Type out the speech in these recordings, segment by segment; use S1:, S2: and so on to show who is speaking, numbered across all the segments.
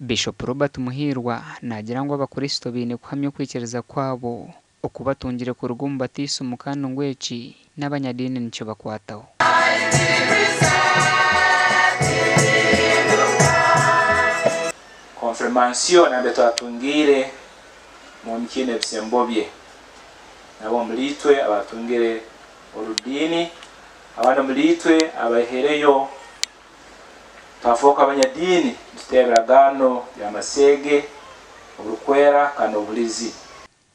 S1: Bishop Robert Muhiirwa naagira ngu abakristo baine kuhamya okwikiriza kwabo oku batungire kuruga omu batiisimu kandi ngu eki n'abanyadiini nikibakwataho.
S2: Konfirmansiyo nambere twatungiire mumki n'ebisembo bye. Nabo omuriitwe abaatungire orudiini, abandi omuriitwe abahereyo twafooka abanyadiini nituteera ebiragaano by'amaseege, oburikwera kandi n'obuhurizi.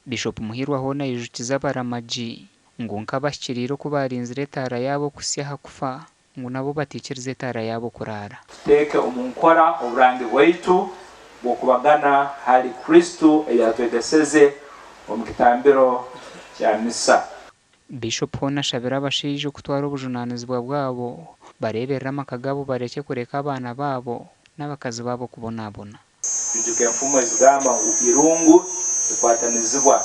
S1: Bishop Muhiirwa hoona aijukize abaramagi ngu nk'abahikiriire oku baarinzire etaara yaabo okuhitsya aha kufa ngu nabo bataikiriza etaara yaabo kuraara.
S2: Tuteeke omu nkora oburangi bwaitu bw'okubagana hali Kristo ebyatwegeseze omu kitambiro kya Misa.
S1: Bishop hoona ashabire abashaija okutwara obujunaanizibwa bwabo bareeberere amaka gaabo barekye kureka abaana baabo n'abakazi baabo kubonabona.
S2: Ijuka enfumu ezigamba ngu irungu likwatanizibwa,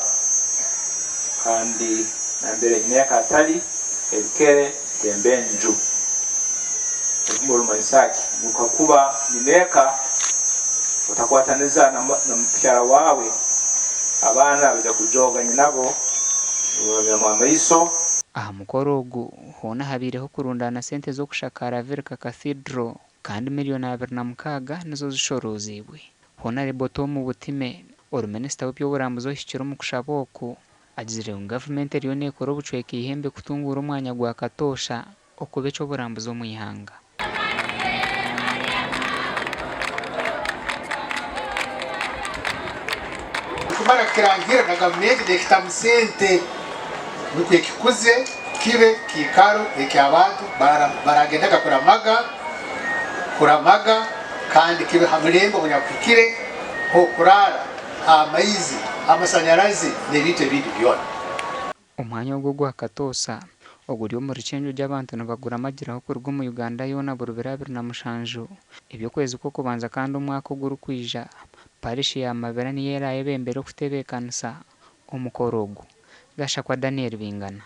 S2: kandi nambere nyineeka atali, ebikere bitemba enju. Orufumu oru rumanyisa ki? Ngu kakuba nyineeka otakwataniza na mukyara waawe, abaana baija kujooga nyinabo nibababyamu amaiso.
S1: Aha mukoro ogu hoona habaireho okurundaana sente z'okushakaara Vilika Cathedral kandi miriyoni 26 nizo zishorooziibwe. Honarebo Tom Butime, ori minisita w'eby'oburambuzi ohikire omu kushaba oku, agizire ngu gavumenti eriyo neekora obucweka eihembe kutunguura omwanya gwa Katoosha okuba eky'oburambuzi omu ihanga.
S3: Kumara kukirangirra na gavumenti nekitamu sente nukwo ekikuze kibe kiikaro eky'abantu baragendaga kuramaga kuramaga kandi kibe ha mulembe ogunyakuhikire h'okuraara, amaizi, amasanyarazi n'ebintu ebindi byona.
S1: Omwanya ogu ogwa Katoosa, oguri omu rukyenjo ry'abantu nibaguramagiraho kuruga omu Uganda yoona buri biro 27 eby'okwezi kw'okubanza kandi omwaka ogurikwija, Parishi ya Mabira niyo eraayebembere okutebeekanisa omukoro ogu. Gashakwa Daniel Bingana.